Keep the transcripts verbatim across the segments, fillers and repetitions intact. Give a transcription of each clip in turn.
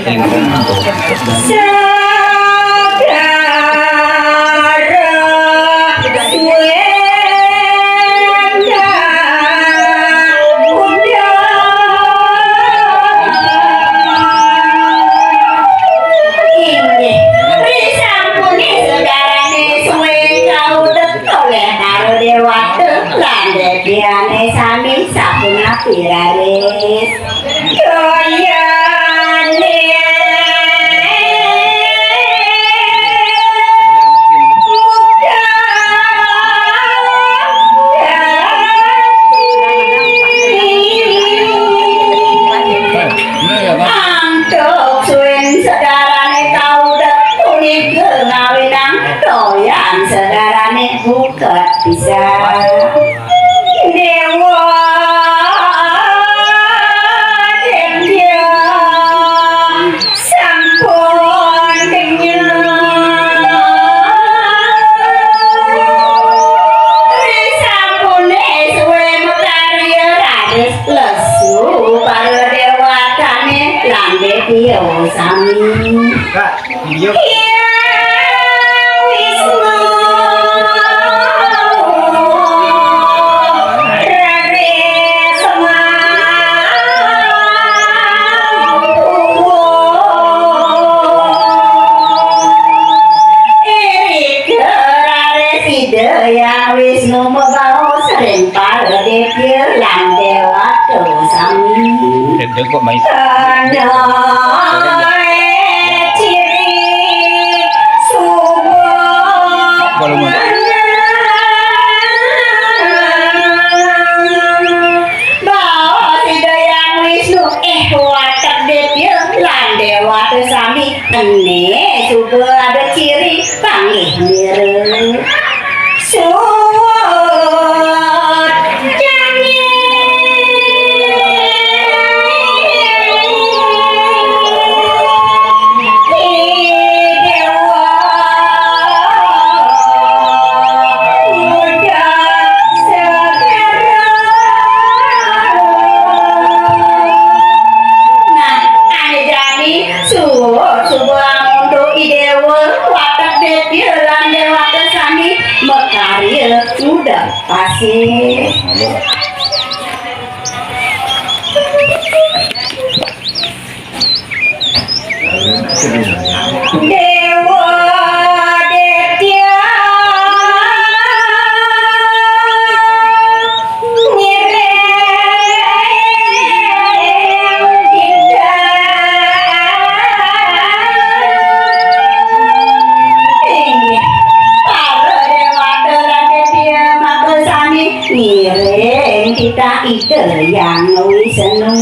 Segara suwéndah undang. Inggih, risampune segarane suwe kaudek oleh karo dewata lan debyane sami sapunapi raris. Doyane mudah antuk suwin segarane kaudek punika ngawinang toyan segarane buket pisan. Dewa Dendya sampun kenyang. Risampune suwe makarya raris lesu para dewatane lan dewa sami. Hyang Wisnu raris semampu. Irika raris Ida Hyang Wisnu mabaos ring para debya lan dewata sami. Gendeng kok main. Kanae ciri suba. Kalau mau. Baos Ida Hyang Wisnu, eh, watek debya lan dewata sami, ene suba ada ciri panggih mira. Suwud jani. Dewa muda segera. Nah, ane jani suwud suba amonto I Dewa watek debya lan dewata sami makarya muda pasih. Dewa Detya ngiring titah. Inggih, para dewata lan detya mangda sami ngiring titah Ida Hyang Wisnu.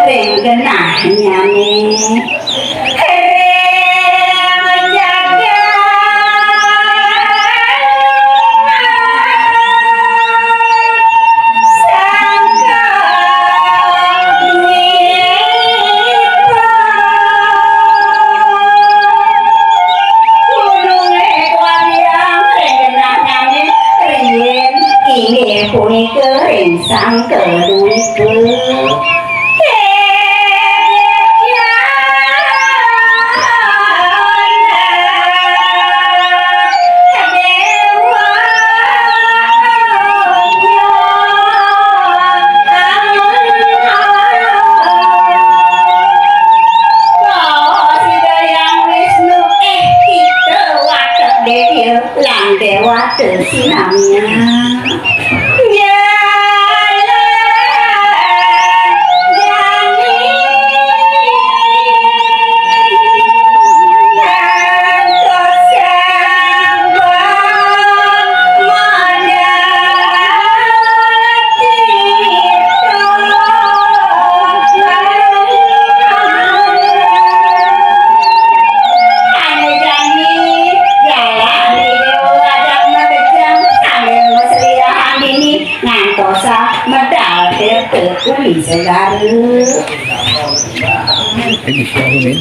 Ring genahnyane. Inggih punika ring Sang Kedwipa. Lan dewata sinamya. Ane jani, jalan Ida Wadakna Bejang, sane Tosa medal tirta uli segara. Ini siapa, Min?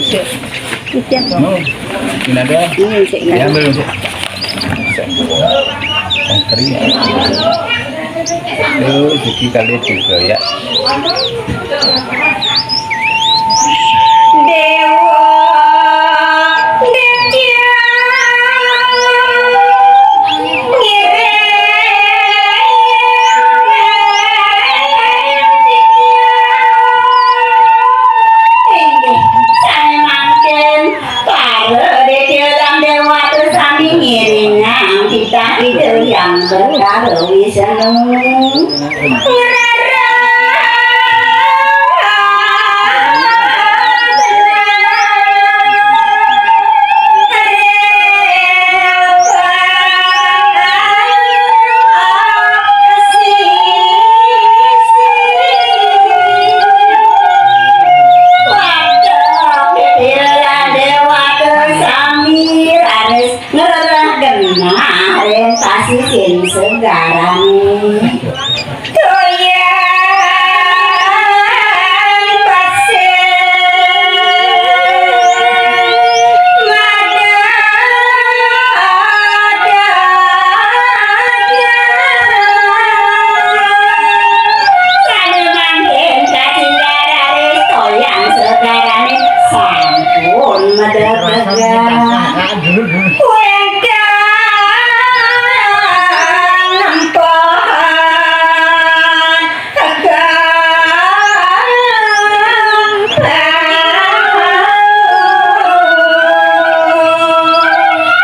Iya. No, ini ada. Ini cek. Ya, belum, cek. Yang kering. Itu rezeki kali tiga, ya. Dewa, Dewa, ngiring. Inggih, sané mangkin, para déwa lan déwata sami ngiringang titah Ida Hyang Betara Wisnu. Sami raris ngrereh genah ring pasisin segarané. Toyan pasir madada. Sané mangkin kacinggaran toyan segarané sampun madada. Wénten empohan.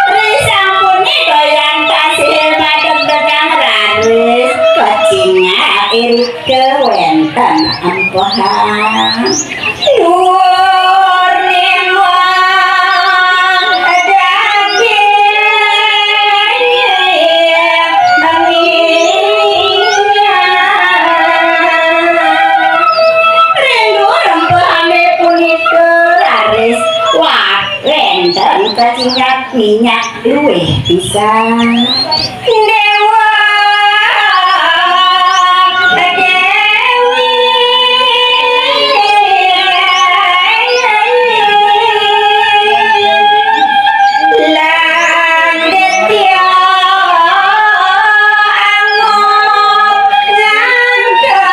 Risampuné toyan pasir madeg-degang raris kacingak irika wénten empohan. Dhuwur nimbang daging. Ring dhuwur empohané punika raris, wah, wénten kacingak minyak luwih pisan. Déwa Déwi lan Détya Angob ngandhana.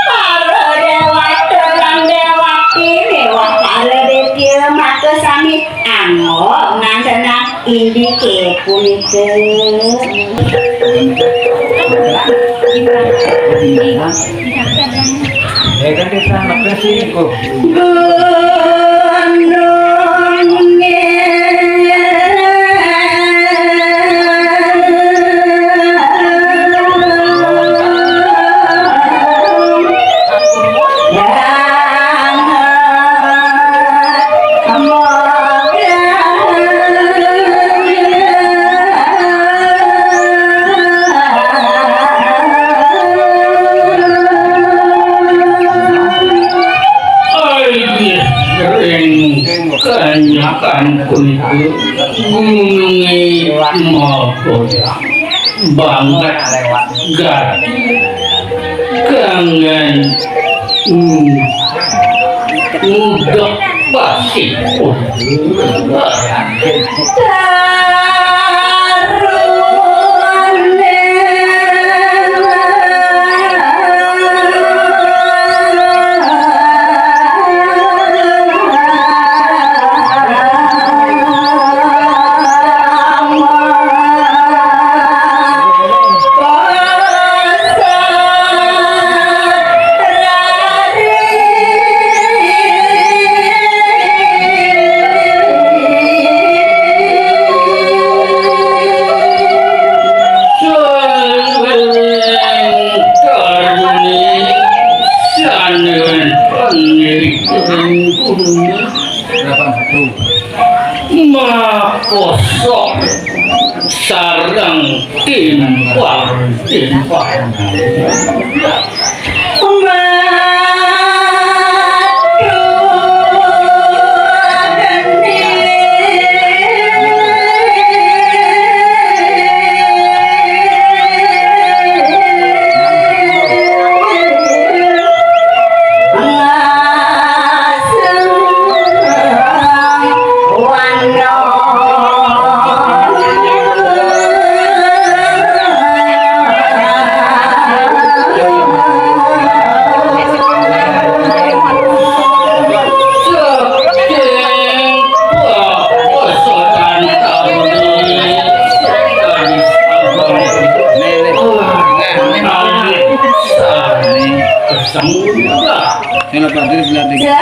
Para déwata lan déwati miwah para détya maka sami Angok ngantenan indike punika. Ya kan, kita anak sih kok. Gunung Ring kanyakan punika gununge magoyang banget gati kangen ngudek pasipun. Makosa sareng timpal-timpal. Sing lepas diri sebelah tiga.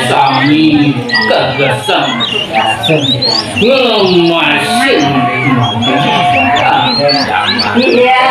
Sami kagesang ngemasin. Iya.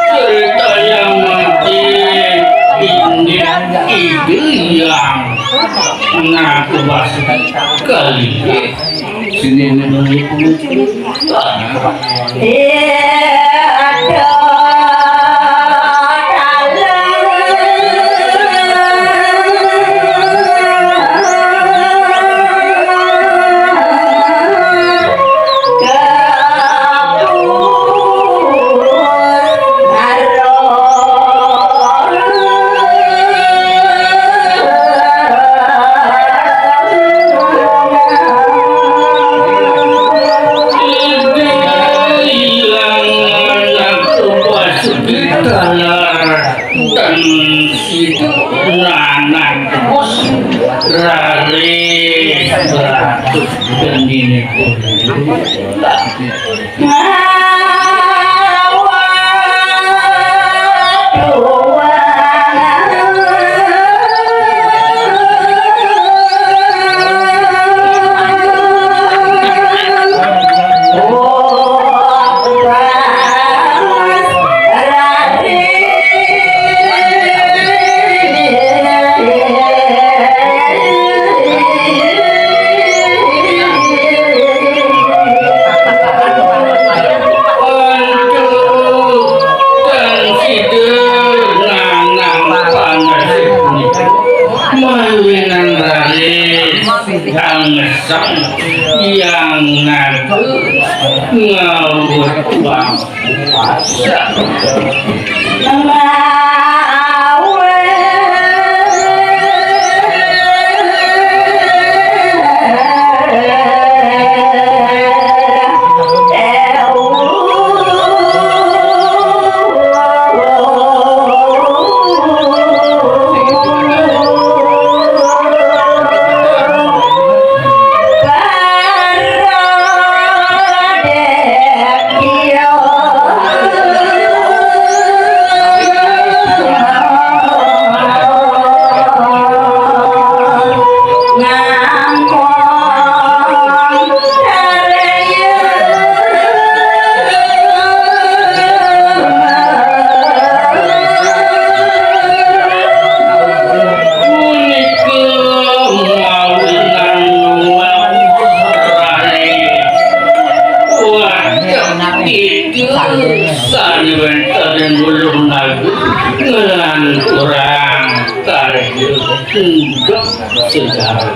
Cerita yang mati ini yang ngaku basi kali. Sini ini dulu. Dan situ anak bos raris beratus dan ini pun. Mawinan raris kang ngesang yang ngaku ngawut wang. Itu sariwénten ulun agung ngelanturang karya tunggak sejarah.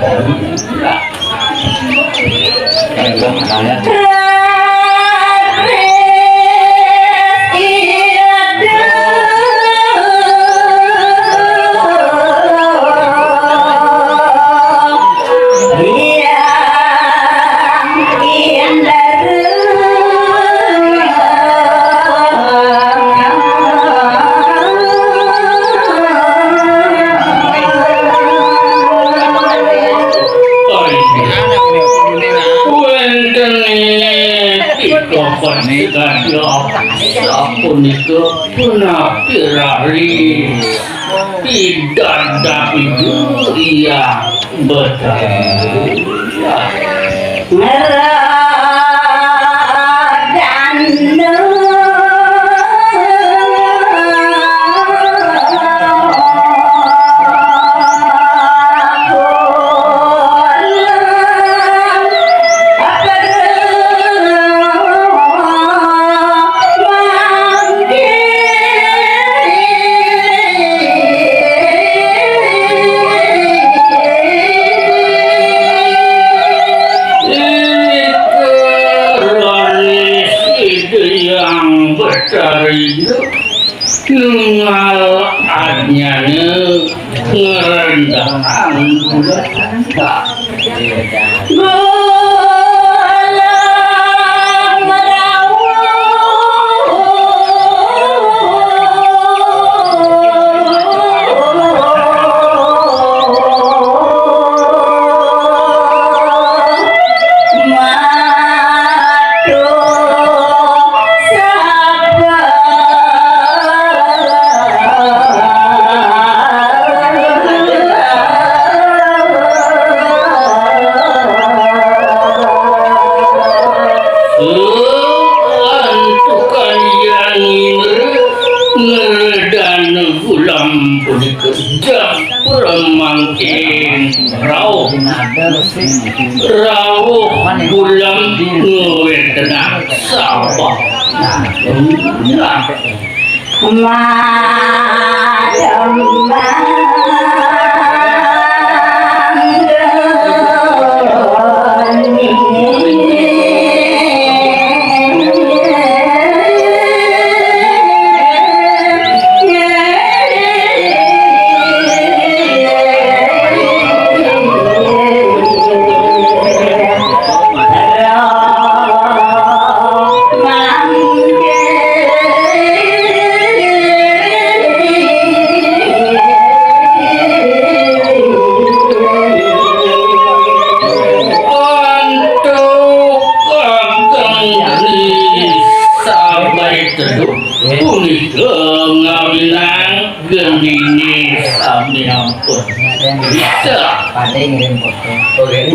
Wénten ing pikopat kadya sapunika punapi rari pidadap Ida Hyang Betara. Hyang Betara nunggal adnyana ngrendahang bulan Anta. Santukan Hyang Indra ngredana bulan punika, japra mangkin rauh. Rauh bulan ngwéntenang sabda. Antuk kakang Bali Teduh punika ngawinang gendine sami ampun. Bisa. Pada ngirim foto. Oke.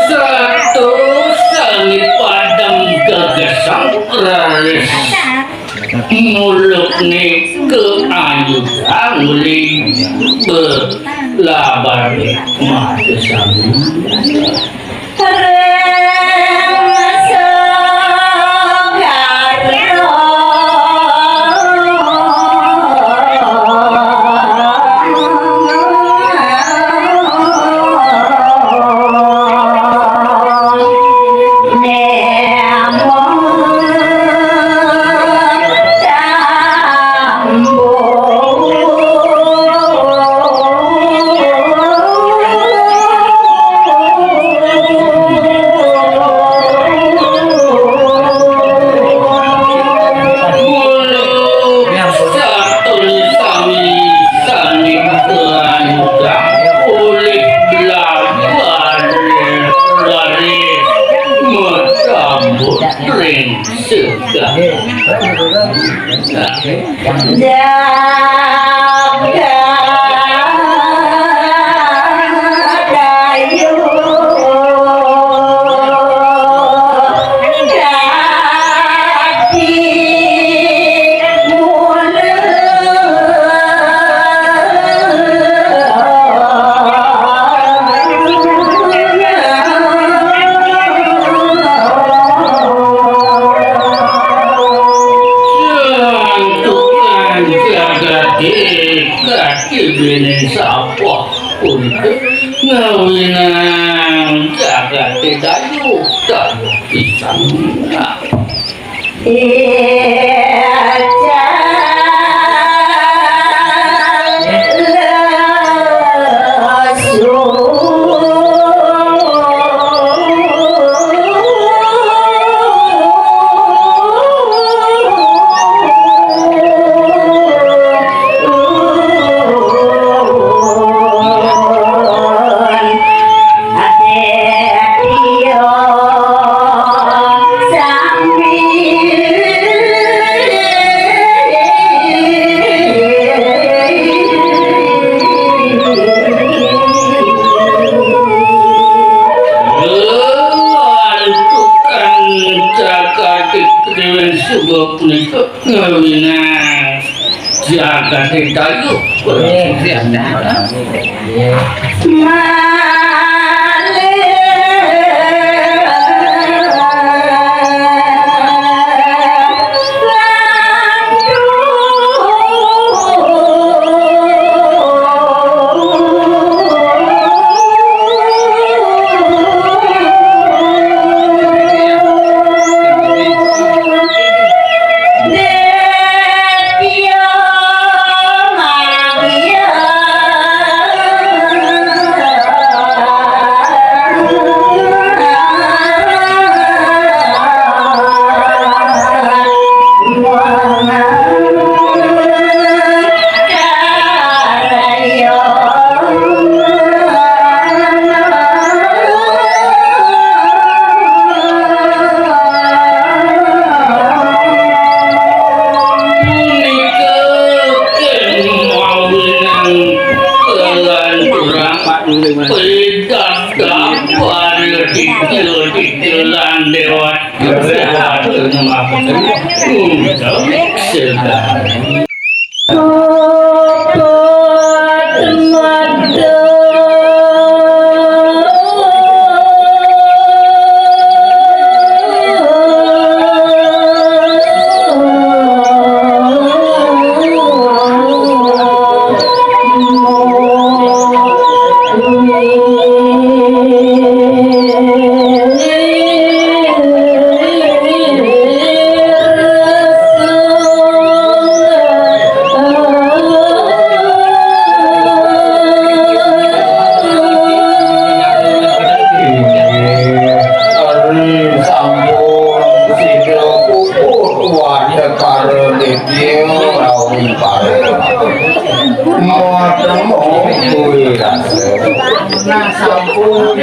Sato sane padem gegesang raris mulukne kaayudan uli belabar mata sami. Jagat Ayu dadi mula. Jantukan jagate kaki bene sapa pun ngawinang jagate dayu dayu pisan. Tukang cakak dewen suba punika ngawinang jagate dayu. Nggih. Malih Punika kemawinang kelanturan pedak dampar titilan-titilan dewat. Ari sampun sida puput wadekara nitya rawi pareng. Matemu kuwi rasa. Nah, sampun.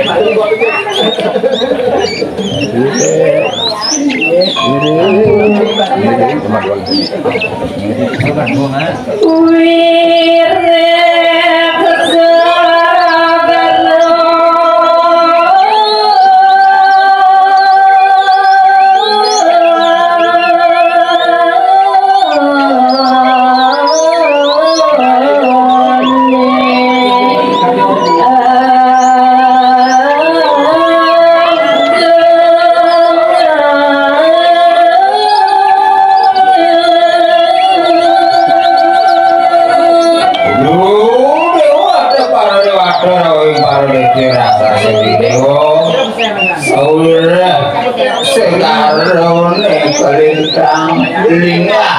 Lho, Dewa, ada para dewata, rawing para dadi rasa sedhi, Dewa. Saurah sekarone kelintang linggah.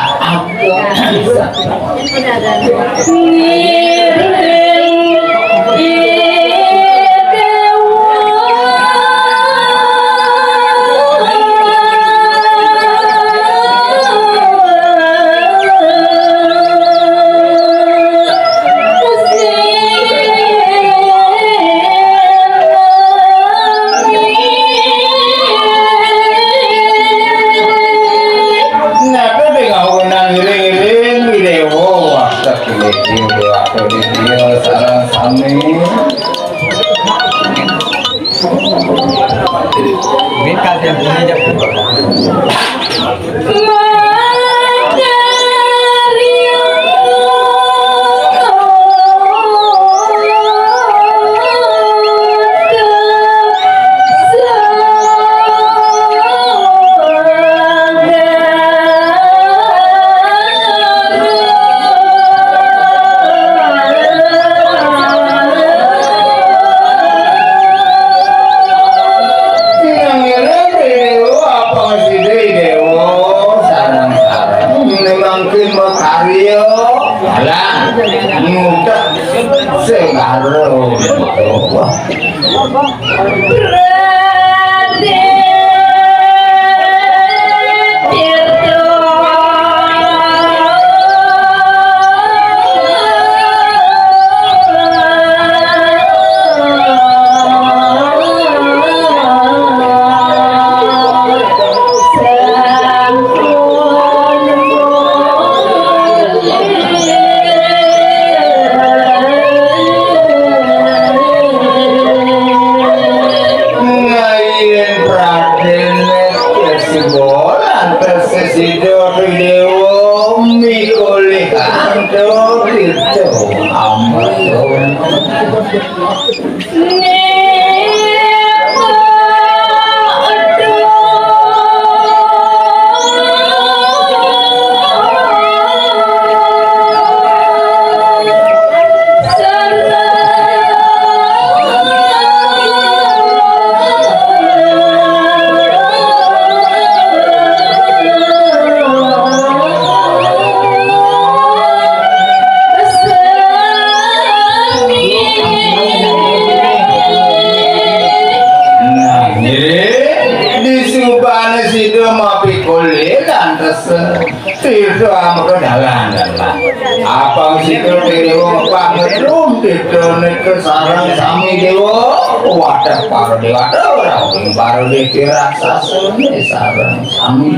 Napa ding awenan ngiring-ngiring? Déwa, watek déwa, déwa, sareng sami. Nang ngiring déwa, apa sida déwa, sareng-sareng mangkin makarya. Alah, ngutek sing karo. Ngayen Pradén Kesibolan tersesida Déwa mikolih antuk itu ampun. Nah, nggih, disubane sida mapikolih lan tesa. Tirta amarga dalan, dalan. Apang sida dewa pangerum, tirta nika sareng sami dewa. Wadah para dewata, ora uning para dewata raksasane sareng sami.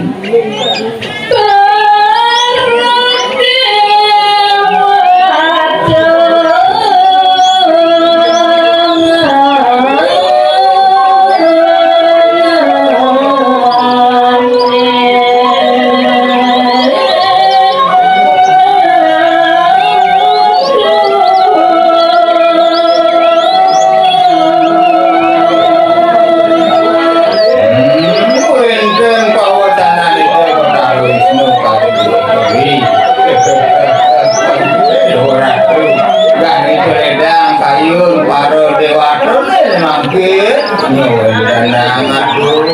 Wénten pawetananipun Betara Wisnu kaliyan Dewi. Ratu, gani keledang kayun para dewata mangkin. Nyuwun danang atur.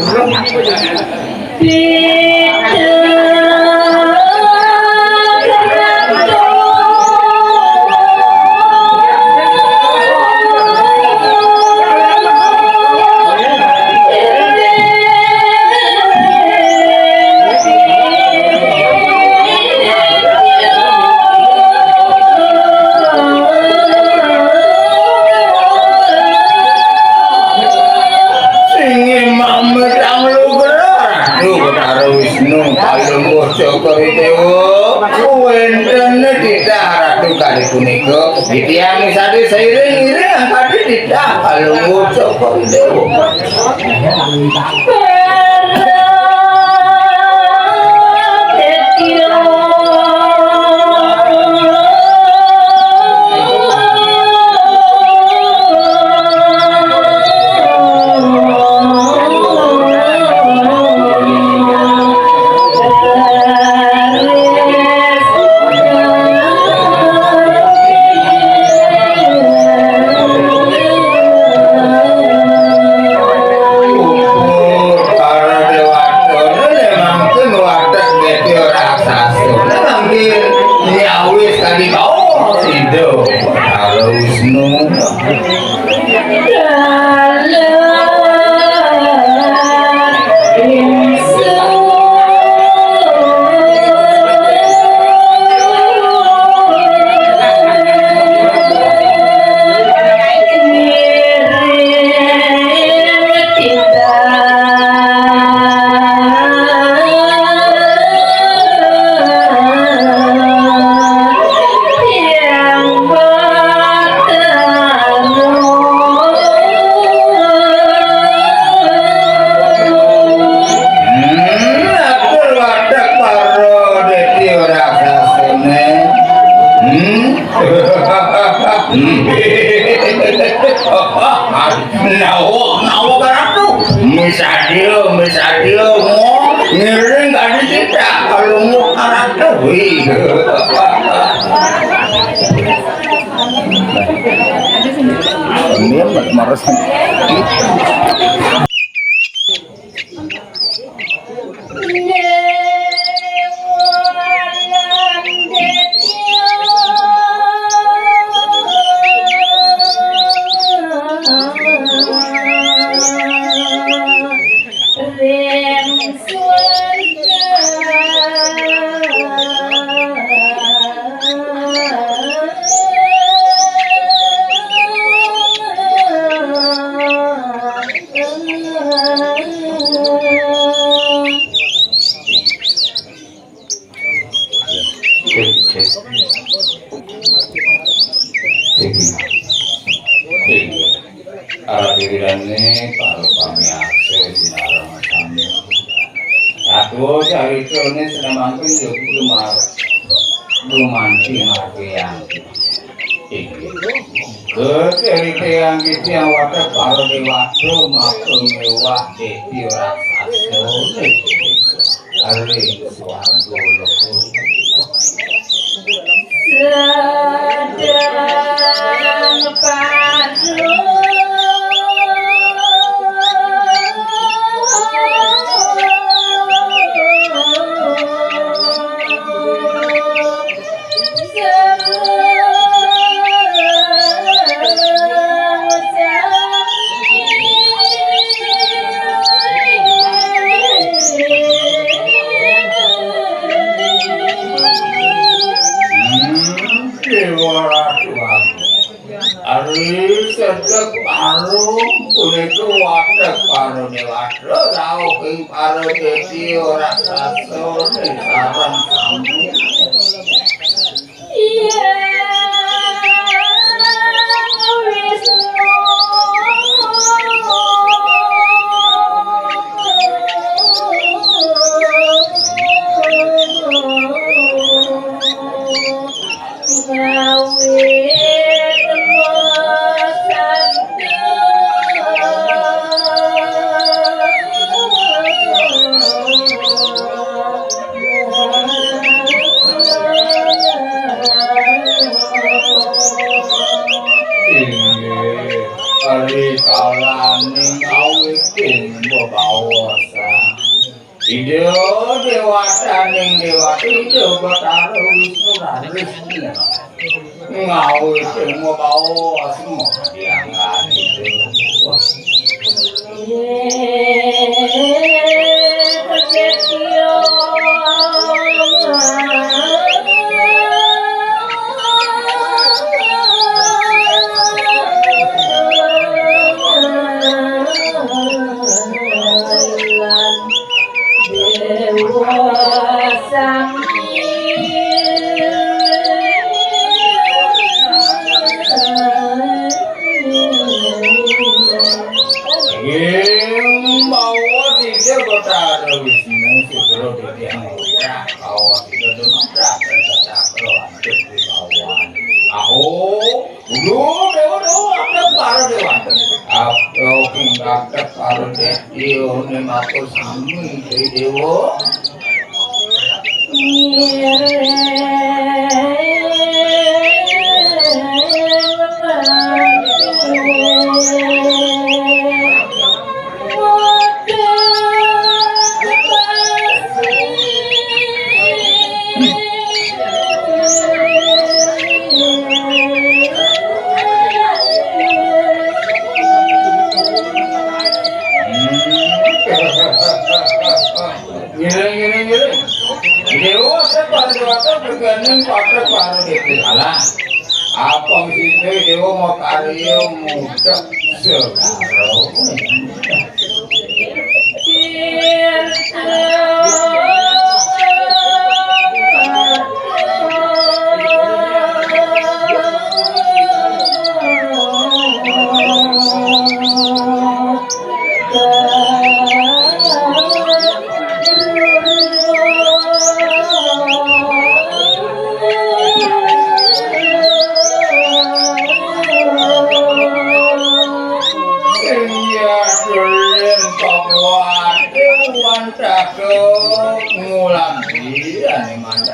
Sing mametang lugra. Ratu Betara Wisnu, Palungguh Cokor I Déwa. Wénten titah Ratu kalih punika. Titiang misadé sairing-iring angkadi titah Palungguh Cokor I Déwa. Para dewata, né mangkin wadah Déwa raksasa. Né mangkin nyawis kadi kau Ida Betara Wisnu. Nawa, nawa karatu. Misadio, misadio, mo, ngiring kadi kita, kalau mau karatu. Wih. Ini maras. Adirane para pamiarsa sinareng sami. Satua caritane sinamangkin yogi mar-, gumanti margayang. Inggih. Keceriteang titiang watek para dewata maka miwah deti raksasa. Ari suwarga. Sedang padu. Dewa Ratu Agung. Ari sedek paru punika watek paru dewata rauh ing para deti raksasa ning sareng sami. Iya, Wisnu. Ngawit sabda. Inggih, ari kalaning ngawiting bebaosan. Ida dewataning dewata, Ida Betara Wisnu raris ngawiting mabaos madiangan Ida. Dewa Sang Ing bawa sida Betara Wisnu, sugro titiang putra, bawa sida dumateng Sacakra wantun wibawan. Aho, Duh, dewa, dewa, adep para dewata. Apa king adep para dewata, matur sami, Dewa. Ngiring, ngiring, ngiring. Dewa separ dewata bergandeng pada para dewata. Alah. Apang sida dewa makarya mudhek segara.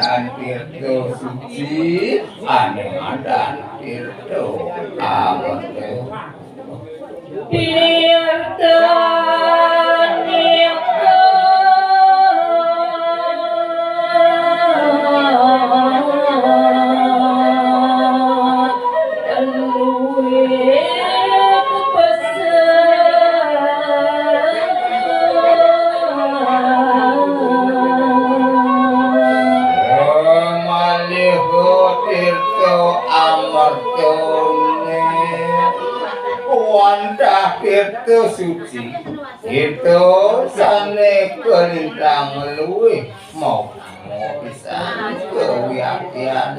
Tirta suci, ané madan tirta amerta. Tirta nika luwih pesek. Malih tirta amertané wantah tirta suci, tirta sané kalintang luwih mau pisan kawiaktian.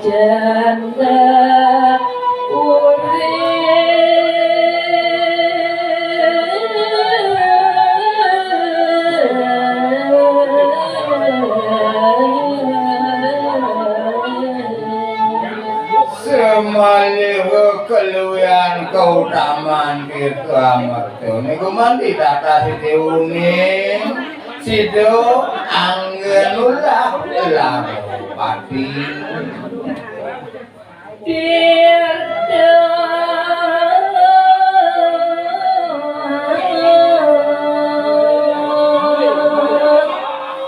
Janda urip. Semaliha kaluwihan kautaman tirta amerta niku mandi tata siti uning. Sida anggén ulah lara pati. Tirta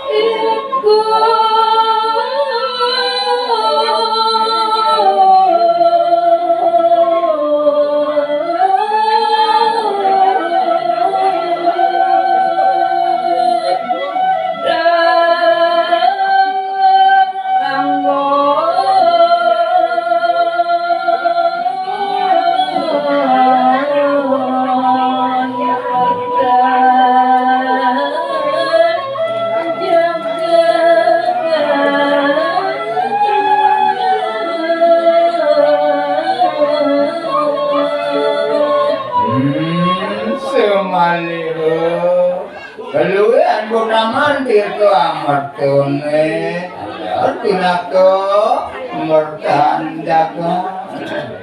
iku Hmm, semaliha kaluwihan kautaman tirta amertané, pinaka mertan jagat.